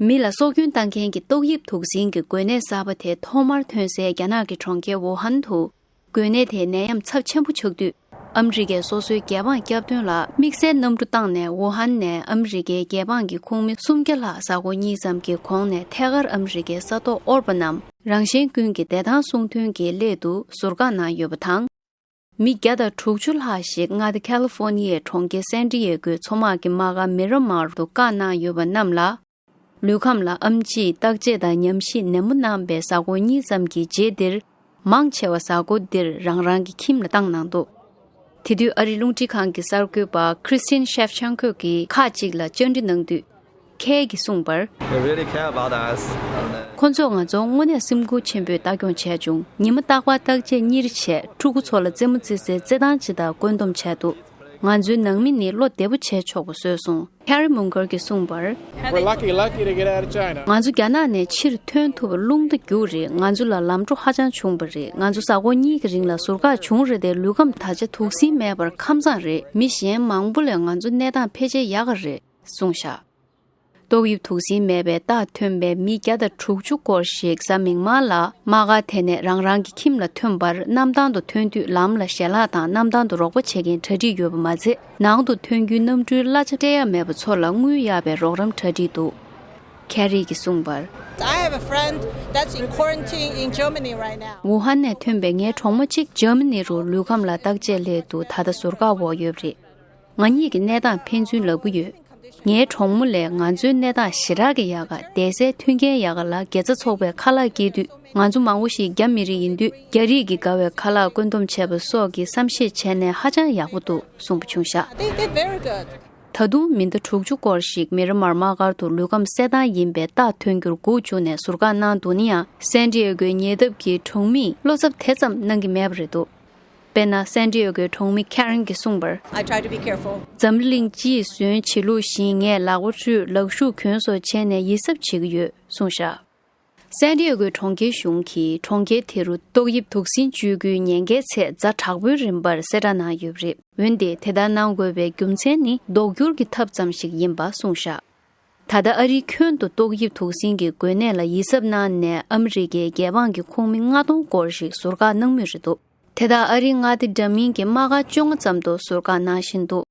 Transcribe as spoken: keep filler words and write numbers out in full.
མི་ལ་སྲོག་སྐྱོན་བཏང་མཁན་གྱི་ཏོག་དབྱིབས་དུག་སྲིན་གྱི་འགོས་ནད་གསར་པ་དེ་ཐོག་མར་ཐོན་སའི་རྒྱ་ནག་གི་གྲོང་ཁྱེར་ཝུ་ཧན་དུ། འགོས་ནད་དེའི་ནད་ཡམས་ཚབས་ཆེན་པོ་ཆགས་དུས། ཨ་མི་རི་ཀས་སོ་སོའི་རྒྱལ་འབངས་སྐྱབས་དོན་ལ་དམིགས་བསལ་གནམ་གྲུ་བཏང་ནས་ཝུ་ཧན་ནས་ཨ་མི་རི་ཀའི་རྒྱལ་འབངས་ཀྱི་ཁོངས་མི་སུམ་བརྒྱ་ལྷག་གཟའ་འཁོར་གཉིས་ཙམ་གྱི་གོང་ནས་ཐད་ཀར་ཨ་མི་རི་ཀའི་ས་ཐོག་ཨོལ་པ་ནམ་རང་གཞན་ཀུན་གྱི་བདེ་ཐང་སྲུང་དོན་གྱི་སླད་དུ་ཟུར་བཀག་གནང་ཡོད་པ་དང་། མི་བརྒྱ་དང་དྲུག་ཅུ་ལྷག་ཞིག་མངའ་སྡེ་ཁ་ལི་ཧྥོ་ནི་ཡའི་གྲོང་ཁྱེར་སན་ཏི་ཡེ་གོའི་མཚོ་དམག་གི་དམག་སྒར་མི་ར་མར་དུ་བཀག་གནང་ཡོད་པ་རྣམས་ལ། ལུས་ཁམས་ལ་ཨེམ་ཆིས་བརྟག་དཔྱད་དང་ཉམས་ཞིབ་ནན་པོ་གནང་པའི་གཟའ་འཁོར་གཉིས་ཙམ་གྱི་རྗེས་འདིར། མང་ཆེ་བ་གཟའ་འཁོར་འདིར་རང་རང་གི་ཁྱིམ་ལ་བཏང་གནང་འདུག་དེ་དུས་ཨ་རིའི་རླུང་འཕྲིན་ཁང་གི་གསར་འགོད་པ་Christine Shevchenko གིས་ཁག་ཅིག་ལ་བཅར་འདྲི་གནང་དུས། ཁེ་གིས་གསུངས་པར། They really care about us. ཁོ་ཚོས་ང་ཚོར་དངོས་གནས་སེམས་ཁུར་ཆེན་པོས་ལྟ་སྐྱོང་བྱས་བྱུང་། ཉི་མ་རྟག་པར་བརྟག་དཔྱད་གཉེར་བྱས། ཕྲུ་གུ་ཚོ་ལ་རྩེད་མོ་རྩེ་སའི་རྩེད་ཐང་ཅིག་དང་བཀོད་འདོམས་བྱས་འདུག་ང་ཚོའི་ནང་མི་ནི་བློ་བདེ་པོ་བྱས་ཆོག་པ་བཟོས་སོང་། Carrie Munger གྱིས་གསུངས་པར། We're lucky, lucky to get out of China. ང་ཚོ་རྒྱ་ནག་ནས་ཕྱིར་ཐོན་ཐུབ་པ་རླུང་རྟ་རྒྱུག་རེད། ང་ཚོ་ལ་ལམ་འགྲོ་ཧ་ཅང་བྱུང་བ་རེད། ང་ཚོ་གཟའ་འཁོར་གཉིས་ཀྱི་རིང་ལ་ཟུར་བཀག་བྱུང་རེད་དེ། ལུས་ཁམས་ད་ཆ་དུག་སྲིན་མེད་པར་ཁམས་གཙང་རེད། མི་གཞན་མང་པོ་ལས་ང་ཚོ་གནས་སྟངས་ཕལ་ཆེར་ཡག་ག་རེད་གསུངས་བཞག་ཏོག་དབྱིབས་དུག་སྲིན་མེད་པའི་རྟགས་ཐོན་པའི་མི་བརྒྱ་དང་དྲུག་ཅུ་སྐོར་ཞིག་གཟའ་མིག་དམར་ལ་དམག་སྒར་དེ་ནས་རང་རང་གི་ཁྱིམ་ལ་ཐོན་པར། གནམ་ཐང་དུ་ཐོན་དུས་ལམ་ལ་ཞལ་ལག་དང་གནམ་ཐང་དུ་རོགས་པ་བྱེད་མཁན་གྲ་སྒྲིག་ཡོད་པ་མ་ཚད། ནང་དུ་ཐོན་རྒྱུའི་གནམ་གྲུའི་གླ་ཆ་སྤྲད་ཡ་མེད་པ་ཚོ་ལ་དངུལ་གཡར་བའི་རོགས་རམ་གྲ་སྒྲིག་འདུག་ཁེ་རི་གིས་གསུངས་པར། I have a friend that's in quarantine in Germany right now. ཝུ་ཧན་ནས་ཐོན་པའི་ངའི་གྲོགས་མོ་གཅིག་འཇར་མ་ནི་རུ་ལུས་ཁམས་ལ་བརྟག་དཔྱད་སླད་དུ་ད་ལྟ་ཟུར་བཀག་འོག་ཡོད་པ་རེད། ང་གཉིས་ཀྱི་གནས་སྟངས་ཕན་ཚུན་ལབ་ཀྱི་ཡོད། ངའི་གྲོགས་མོ་ལས་ང་ཚོའི་གནས་སྟངས་ཞེ་དྲག་གི་ཡག་ག་བསྡད་སའི་མཐུན་རྐྱེན་ཡག་ག་ལ་དགེ་རྩ་ཚོགས་པས་ཁ་ལག་སྐྱེལ་དུས། ང་ཚོ་མང་པོ་ཞིག་རྒྱ་མི་རིགས་ཡིན་དུས། རྒྱ་རིགས་ཀྱིས་དགའ་བའི་ཁ་ལག་བཀོད་འདོམས་བྱས་པ་སོགས་ཀྱི་བསམ་ཤེས་བྱས་ནས་ཧ་ཅང་ཡག་པོ་འདུག་གསུངས་པ་བྱུང་ཤག They did very good. ད་དུང་མི་ཟླ་དྲུག་ཅུ་སྐོར་ཞིག་མི་ར་མར་དམག་སྒར་དུ་ལུས་ཁམས་གསལ་ཐང་ཡིན་པའི་རྟགས་ཐོན་རྒྱུར་སྒུག་བཅུག་ནས་ཟུར་བཀག་གནང་འདུག་ན་ཡང་། སན་ཏི་ཡེ་གོའི་ཉེ་འདབས་ཀྱི་གྲོང་མིས་བློ་འཚབ་དེ་ཙམ་གནང་གི་མེད་པ་རེད་འདུག་དཔེར་ན། སན་ཏི་ཡེ་གོའི་གྲོང་མི་ཁེ་རན་གྱིས་གསུངས་པར། I try to be careful. འཛམ་གླིང་སྤྱིའི་ཟོན་བྱེད་ལུགས་བཞིན་ངས་ལག་པ་འཁྲུད། ལག་ཤུགས་གྱོན་སོགས་བྱས་ནས་ཡིད་གཟབ་བྱེད་ཀྱི་ཡོད་གསུངས་བཞག་སན་ཏི་ཡེ་གོའི་གྲོང་ཁྱེར་གཞུང་གིས་གྲོང་ཁྱེར་དེ་རུ་ཏོག་དབྱིབས་དུག་སྲིན་བཅོས་རྒྱུའི་ཉེན་ཁའི་ཚད་ཛ་དྲག་པོའི་རིམ་པར་གསལ་བསྒྲགས་གནང་ཡོད་པ་རེད། འོན་ཏེ་དེ་ལྟར་གནང་དགོས་པའི་རྒྱུ་མཚན་ནི་ལྡོག་སྒྱུར་གྱི་ཐབས་ཙམ་ཞིག་ཡིན་པ་གསུངས་བཞག་ད་ལྟ་ཨ་རིའི་ཁྱོན་དུ་ཏོག་དབྱིབས་དུག་སྲིན་གྱི་འགོས་ནད་ལ་ཡིད་གཟབ་གནང་ནས་ཨ་མི་རི་ཀའི་རྒྱལ་འབངས་ཀྱི་ཁོངས་མི་ལྔ་སྟོང་སྐོར་ཞིག་ཟུར་བཀག་གནང་མུས་རེད་འདུག་དེ་དག་ཨ་རིའི་མངའ་སྡེ་འདྲ་མིན་གྱི་དམག་སྒར་བཅོ་ལྔ་ཙམ་དུ་ཟུར་བཀག་གནང་བཞིན་འདུག